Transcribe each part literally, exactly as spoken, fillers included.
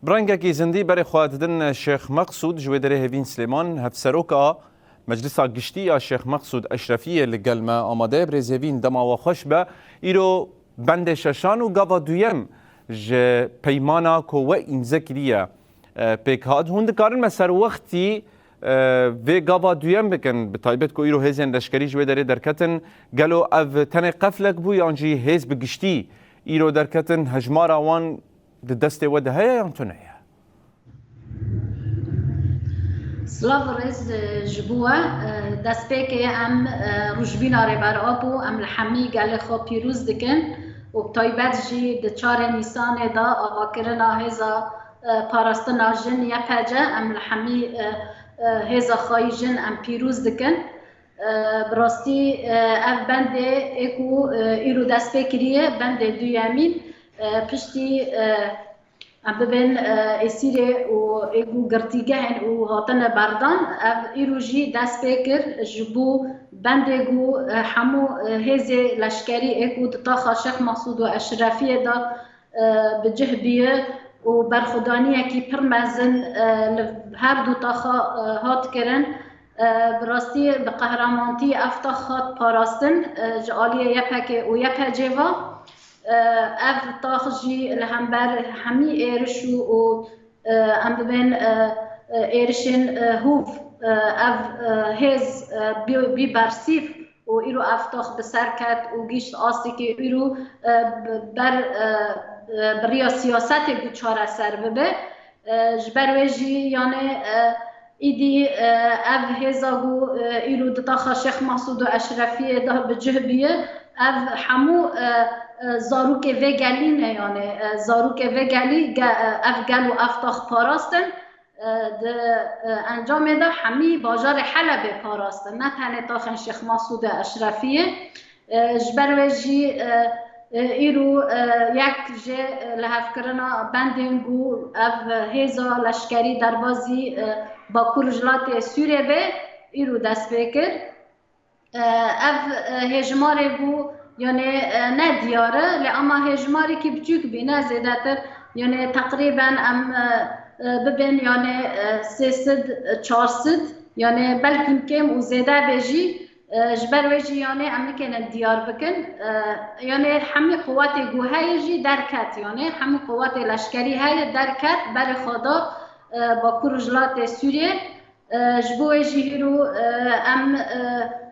Bi rengekî zindî berê xwe didin Şêx Meqsûd, ji wê derê Hêvîn Silêman, Hevseroka Meclisa Giştî ya Şêx Meqsûd Eşrefiyê li gel me amade ye. Birêz Hêvîn, dema we xweş be. Îro bendê şeşan û gava duyem ji peymana ku we îmze kiriye, e, pêk hat. Hûn dikarin me serwextî, e, vê gava duyem bikin, bi taybet ku îro hêzên leşkerî ji wê derê derketin. Gelo ev tenê qeflek bû yan jî hêz bi giştî îro derketin, hejmara wan di destê we de heye yan tune ye? Silav û rêz, e, ji bo we. E, destpêkê em, e, rojbîna Rêber Apo, em li hemî gelê xwe pîroz dikin û bi taybet jî di çarê Nîsanê de avakirina hêza, e, parastina jin Y P C, em li hemî, e, e, hêza xweyî jin em pîroz dikin. E, bi rastî, e, ev bendê ê ku, e, îro dest pê kiriye, bendê duyemîn, e, piştî, e, em bibên, e, êsîrê û ê ku girtîgehên û hatine berdan, ev îro jî dest pê kir ji bo bendê ku, e, hemû, e, hêzê leşkerî ê ku di taxa Şêx Mesûd û Eşrefiyê de, e, bi cih bûye û berxwedaniyekî pir mezin, e, li her du taxa, e, hat kirin. E, bi rastî bi qehramantî ev tax hat parastin, e, ji aliyê Y P G û Y P C ve. E, ev tax jî li hember hemî êriş û, û, e, em bibên, e, e, êrişên, e, hûv, e, ev, e, hêz, e, bî, bî bersîv û îro ev tax bi ser ket û gihîşt asteke îro, e, bi, ber, e, e, bi riya siyasetê ku çareser bibe. E, ji ber wê jî, yanê, e, îdî, e, ev hêza ku, e, îro di taxa Şêx Mesûd û Eşrefiyê de bi cih bûye, ev hemû, e, e, zarokê vê gelî ne, yanê, e, zarokê vê gelî ge-, e, ev gel û ev tax parastin. E, di, e, encamê de hemî bajarê Helebê parastin, ne tenê taxên Şêx Mesûd û Eşrefiyê. E, ji ber wê jî, e, e, îro, e, yek ji, e, lihevkirina bendên ku ev hêza leşkerî derbazî, e, Bakur Rojhilatê Sûriyê be, îro dest pê kir. E, ev, e, hêjmarê bû, yanê, e, ne diyar e, lê ama hêjmarekî biçûk bîne zêdetir, yanê teqrîben em, e, e, bibên, yanê, e, sê sed, çar sed, yanê belkî kêm û zêde be jî, e, ji ber wê jî, yanê em nikênin diyar bikin. E, yanê hemî quwetê ku heye jî derket, yanê hemî quwetê leşkerî heye derket, berê xwe da, e, Bakur Rojhilatê Sûriyê. E, ji bo wê jî hîro, e, em, e,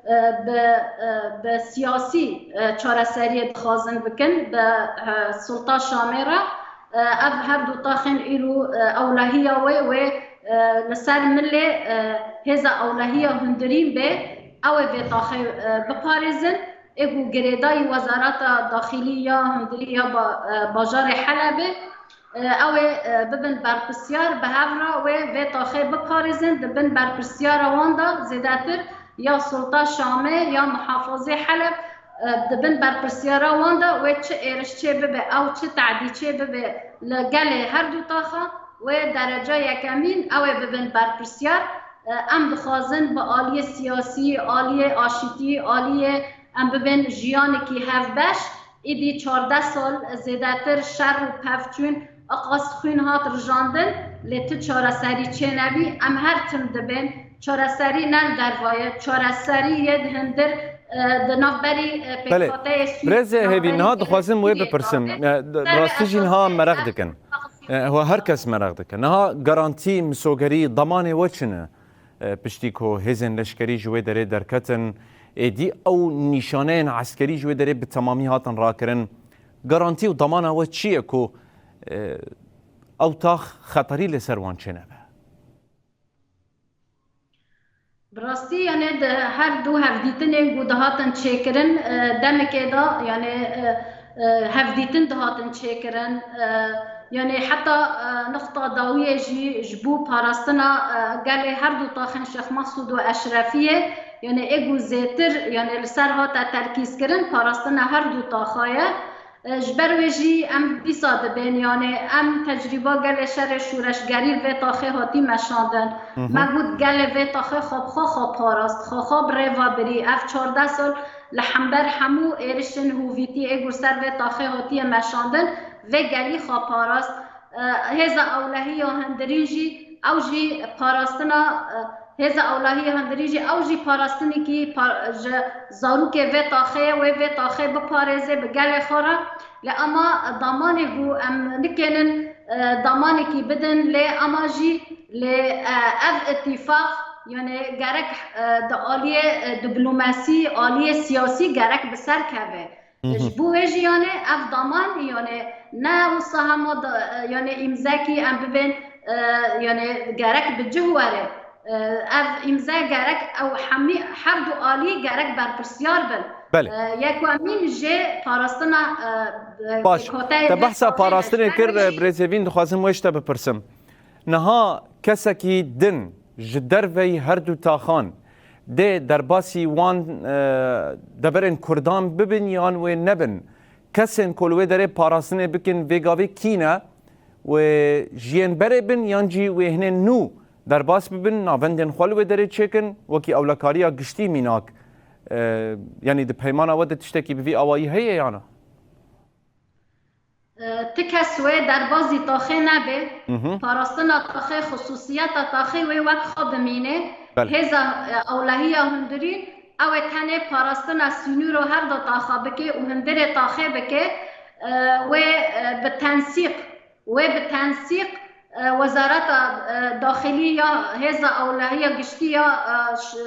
e, bi, e, bi siyasî, e, çareseriyê dixwazin bikin, bi, e, Sulta Şamê re. E, ev her du taxên îro, e, ewlehiya wê, wê, e, li ser milê, e, hêza ewlehiya hundirîn bê, ew ê vê taxê, e, biparêzin. Ê ku girêdayî Wezareta Daxilî ya hundirî ya ba-, e, bajarê Helebê, e, ew ê, e, bibin berpirsiyar, bi hev re wê vê taxê biparêzin, di bin berpirsiyara wan de zêdetir ya Sulta Şamê ya muhafazê Heleb, e, di bin berpirsiyara wan de wê çi êriş çê bibe, ew çi tedî çê bibe li gelê her du taxa, wê dereca yekemîn ew ê bibin berpirsiyar. E, em dixwazin bi aliyê siyasî, aliyê aşitî, aliyê em bibin jiyanekî hevbeş. Îdî çardeh sal zêdetir şer û pevçûn, eqas xwîn hat rijandin, lê tu çareserî çênebî. Em her tim dibên çareserî ne li derva ye, çareserî yê di hundir, e, di navberî, e, Belê. Pêkhateyê Sûrî, Birêzê Hêvî, navberî niha dixwazim wê Sûriyê bipirsim. E, d-, Serê rastî jî niha esasî meraq dikin. E, ho her kes meraq dike. Niha garantî, misogerî, damanê we çi ne? E, piştî ku hêzên leşkerî ji wê derê derketin, êdî ew nîşaneyên eskerî ji wê derê bi temamî hatin rakirin. Garantî û damana we çi ye ku, e, ew tax xeterî li ser wan çênebe? Bi rastî, yanê di her du hevdîtinên ku dihatin çêkirin, e, demekê de, yanê, e, e, hevdîtin dihatin çêkirin, e, yanê heta, e, nixta dawiyê jî ji bo parastina, e, gelê her du taxên Şêx Mesûd û Eşrefiyê, yanê ê ku zêtir, yanê li ser hate terkîzkirin, parastina her du taxa ye. E, ji ber wê jî em dîsa dibên, yanê em tecrîba gelê şerê şûreşgerî li vê taxê hatî meşandin. Hı hı. Me got gelê vê taxê xwe bi xwe xwe parast, xwe xwe bi rê ve birî. Ev çardeh sal li hember hemû êrişên hovîtî ê ku ser vê taxê hatiye meşandin, vê gelî xwe parast. e, hêza ewlehiya hundirîn jî, ew jî parastina, e, hêza ewlehiya hundirîn jî, ew jî parastinekî par-, ji zarokê vê taxê ye, wê vê taxê biparêze bi gelê xwe re. Lê ema damanê ku em nikênin, e, damanekî bidin, lê ema jî lê, e, ev îtîfaq, yani gerek, e, di aliyê, e, diplomasî, aliyê siyasî gerek bi ser keve. Hı hı. Ji bo wê jî, yani, ev daman, yani, ne wisa hema da, e, yani, îmzekî em bibên, e, yani, gerek bi cih were. E, ev îmze gerek ew hemî, her du alî gerek berpirsiyar bin. Belê. E, yek û emîn jê parastina, e, e, Baş, pêkhoteyê te vê behsa taxê parastinê kir, leşkerî. Birêz Hêvîn, dixwazim wê ji te bipirsim. Niha kesekî din ji derveyî her du taxan dê derbasî wan, e, deverên Kurdan bibin yan wê nebin? Kesên ku li wê derê parastinê bikin vê gavê kî ne? Wê ji yên berê bin yan jî wê hinên nû derbas bibin, navendên xwe li wê derê çêkin, wekî ewlekariya giştî mînak? E, yanî di peymana we de tiştekî bi vî awayî heye ya na? E, ti kes wê derbazî taxê nebe, Hı hı. parastina taxê, xisûsiyeta taxê wê wek xwe bimîne. Belê. Hêza, e, ewlehiya hundirîn, ew ê tenê parastina sînûro her du taxa bike û hundirê taxê bike, e, wê, e, bi tensîq, wê bi tensîq, e, Wezareta, e, Daxilî ya Hêza Ewlehiya Giştî ya, e, ş-,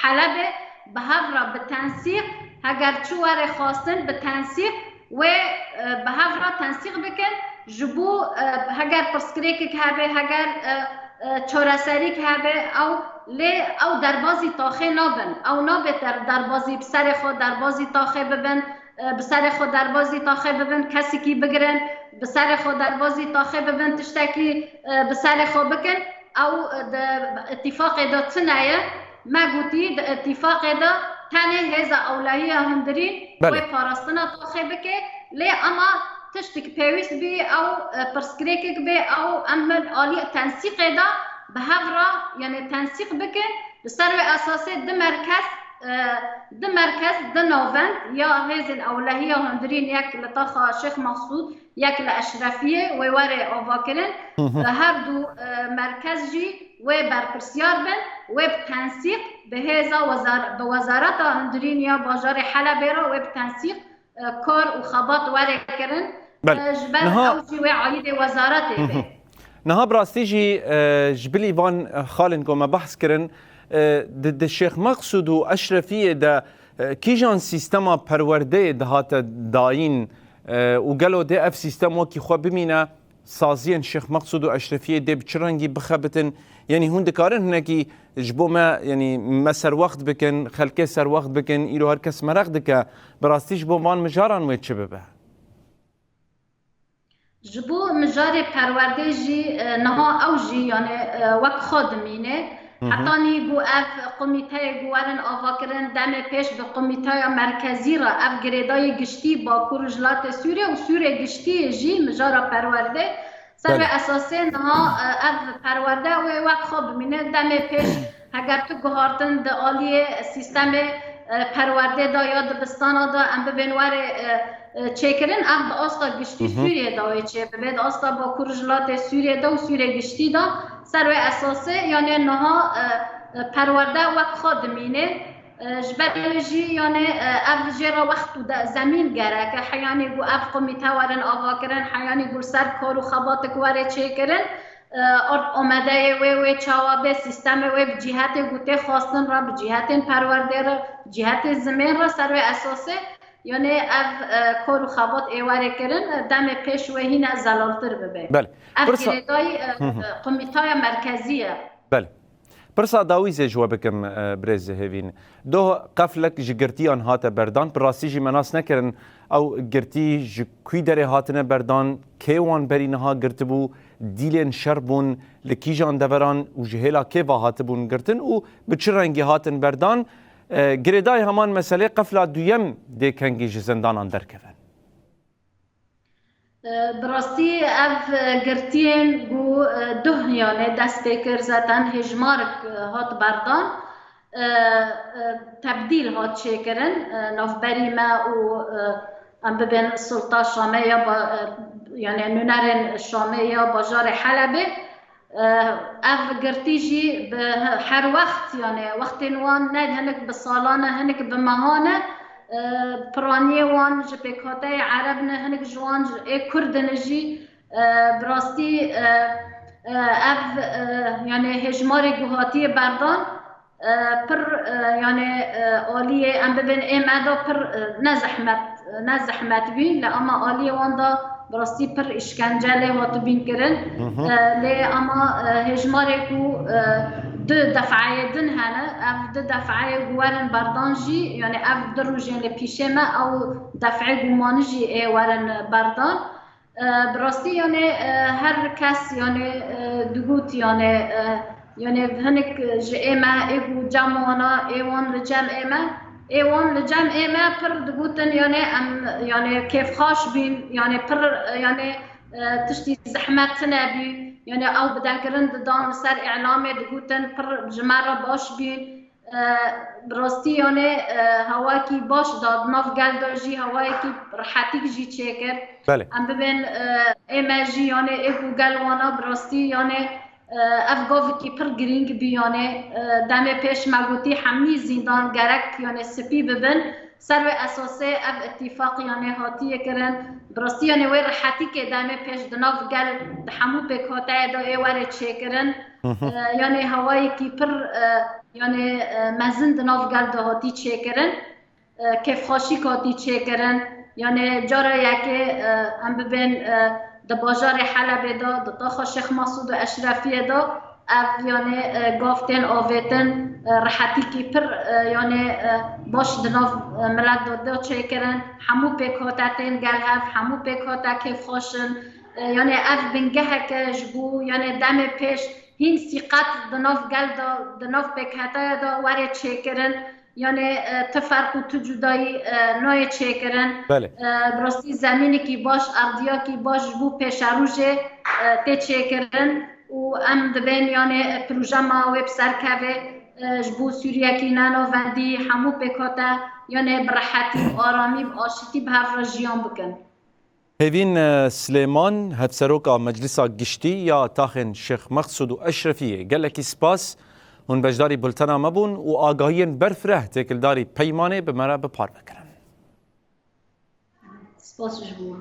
Helebê bi hev re bi tensîq, heger çi were xwestin bi tensîq, wê, e, bi hev re tensîq bikin, ji bo, e, heger pirsgirêkek hebe, heger, e, e, çareserîk hebe, ew lê ew derbazî taxê nabin. Ew nabe der-, derbazî bi serê xwe derbazî taxê bibin, e, bi serê xwe derbazî taxê bibin, kesekî bigirin, bi serê xwe derbazî taxê bibin, tiştekî, e, bi serê xwe bikin. Ew, e, di îtîfaqê de tune ye. Me gotî di îtîfaqê de tenê hêza ewlehiya hundirîn Belê. wê parastina taxê bike. Lê ema tiştek pêwîst bî, ew, e, pirsgirêkek bê, ew em min alî tensîqê de bi hev re, yani tensîq bikin. Li ser wê esasê di merkez, e, di merkez, di navend ya hêzên ewlehiya hundirîn, yek li taxa Şêx Mexsûd, yek li Eşrefiyê wê were avakirin. Hı hı. Her du, e, merkez jî wê berpirsiyar bin, wê bi tensîq bi hêza wezar-, bi Wezareta Hundirîn ya bajarê Helebê re wê bi tensîq, e, kar û xebat were kirin. Belê. E, ji ber Niha ew jî wê aîdê wezaretê Hı hı. be. Niha bi rastî jî, e, ji bilî van, e, xalên ku me behs kirin, e, di, di Şêx Mexsûd û Eşrefiyê de, e, kîjan sîstema perwerdeyê dihate dayîn, e, û gelo dê ev sîstem wekî xwe bimîne? Saziyên Şêx Mexsûd û Eşrefiyê dê bi çi rengî bixebitin? Yanî hûn dikarin hinekî ji bo me, yanî me serwext bikin, xelkê serwext bikin, îro her kes meraq dike. Bi rastî ji bo van mijaran wê çi bibe? Ji bo mijarê perwerdê jî, e, niha ew jî, yani, e, wek xwe dimîne. Hı hı. Hetanî ku ev komîteyê ku werin avakirin, demê pêş bi komîteya merkezî re ev girêdayê giştî Bakur û Jilatê Sûriyê û Sûrê giştî jî mijara perwerdê ser Belê. wê esasê niha, e, ev perwerde wê wek xwe bimîne. Demê pêş heger tu guhartin di aliyê sîstemê, e, perwerdê de ya dibistana de em bibên were, e, e, çêkirin, ev di asta giştî Hı hı. Sûriyê de wê çê bibe, di asta Bakur û Jilatê Sûriyê de û Sûrê giştî de ser wê esasê, yani niha, e, e, perwerde wek xwe dimîne. E, ji ber wê jî, yani, e, ev jê re wext û de-, zemîn gerek e. Heyanî ku ev komîte werin avakirin, heyanî ku li ser kar û xebatik were çêkirin, e, ard amadeyê wê, wê çawa bê, sîstemê wê bi cîhetê ku tê xwestin re, bi cîhetên perwerdê re, cîhetê zimên re ser wê esasê, yani ev, e, kar û xebat ê were kirin, e, demê pêş wê hîne zelaltir bibe. Belê. Ev Pirsa- girêdayî, e, Hı hı. e, komîtaya merkezî ye. Belê. Pirsa dawî zê ji we bikim, e, birêz Hêvîn. Doh qeflek ji girtiyan hate berdan. Bi rastî jî me nas nekirin ew girtî ji kû derê hatine berdan, kê wan berî niha girtibû, dîlên şer bûn li kîjan deveran û ji hêla kê ve hatibûn girtin û bi çi rengî hatin berdan? E, girêdayî heman meselê qefla duyem dê kengî ji zindanan derkevin. Bi rastî ev girtiyên ku duh, yani, dest pê kir, zaten hêjmarek hat berdan, tebdîl hat çêkirin, navberî me û em bibên Sultan Şamê ya ba-, yani nûnerên Şamê ya bajarê Helebê. Ev girtî jî bi her wext, yani wextên wan ne hinek bi salan e, hinek bi mehan e. Piraniyê wan ji pêkhateyê Ereb ne, hinek ji wan ê Kurd in jî. Bi rastî ev, yani hêjmarê ku hatiye berdan, pir, yani aliyê, em bibên ê me de pir ne zehmet, ne zehmet bî, lê ama aliyê wan de bi rastî pir îşkence lê hatibîn kirin. Lê ama hêjmarê ku du defayê din hene, ev du defayê ku werin berdan jî, yani ev du rojên li pîşê me, ew defayê ku mani jî ê werin berdan. Bi rastî yani her kes yani digot yani, yani hinek ji ê me ê ku cem wana, ê wan li cem ê me, ê wan li cem ê me pir digotin yani em yani kêfxaş bîn, yani pir yani tiştî zehmet tine bî, yani ew bidekirin didan li ser îlamê digotin pir ji me re baş bîn. Bi rastî yani hawayekî baş da, di nav gel de jî hawayekî rehetîk jî çêkir. Belê. Em bibên ê me jî yani ê ku gel wana bi rastî yani ev gavekî pir girîng bî yani demê pêş me gotî hemî zîndan gerek yani spî bibin. Ser wê esasê ev îtîfaq yani hatiye kirin. Bi rastî yani wê rehetîkê demê pêş di nav gel di hemû pêkhateyê de ê were çêkirin. Yani hawayekî pir yani mezin di nav gel de hatî çêkirin. Kêfxweşîk hatî çêkirin. Yani cara yekê em bibên di bajarê Helebê de, di taxa Şêx Mesûd û Eşrefiyê de ev yani gav tên avêtin, rehetîkî pir yani baş di nav milet de, de çêkirin. Hemû pêkhate tên gel hev, hemû pêkhate kêfxweş in. Yani ev bingeheke ji bo yani demê pêş hîn sîqet di nav gel de, di nav pêkhateyê de were çêkirin. Yani ti ferq û ti cudayî nayê çêkirin. Belê. Bi rastî zemînekî baş, erdiyakî baş ji bo pêşerojê tê çêkirin û em dibên yani proje me wê bi ser keve ji bo Sûriyekî ne navendî hemû pêkhate yani bi rehetî, bi aramî, bi aşitî bi hev re jiyan bikin. Hêvîn Silêman, Hevseroka Meclisa Giştî ya Taxên Şêx Mexsûd û Eşrefiyê, gelekî spas. Hûn beşdarî bultena me bûn û agahiyên berfireh têkildarî peymanê bi me re bi parve kirin. Spas ji bo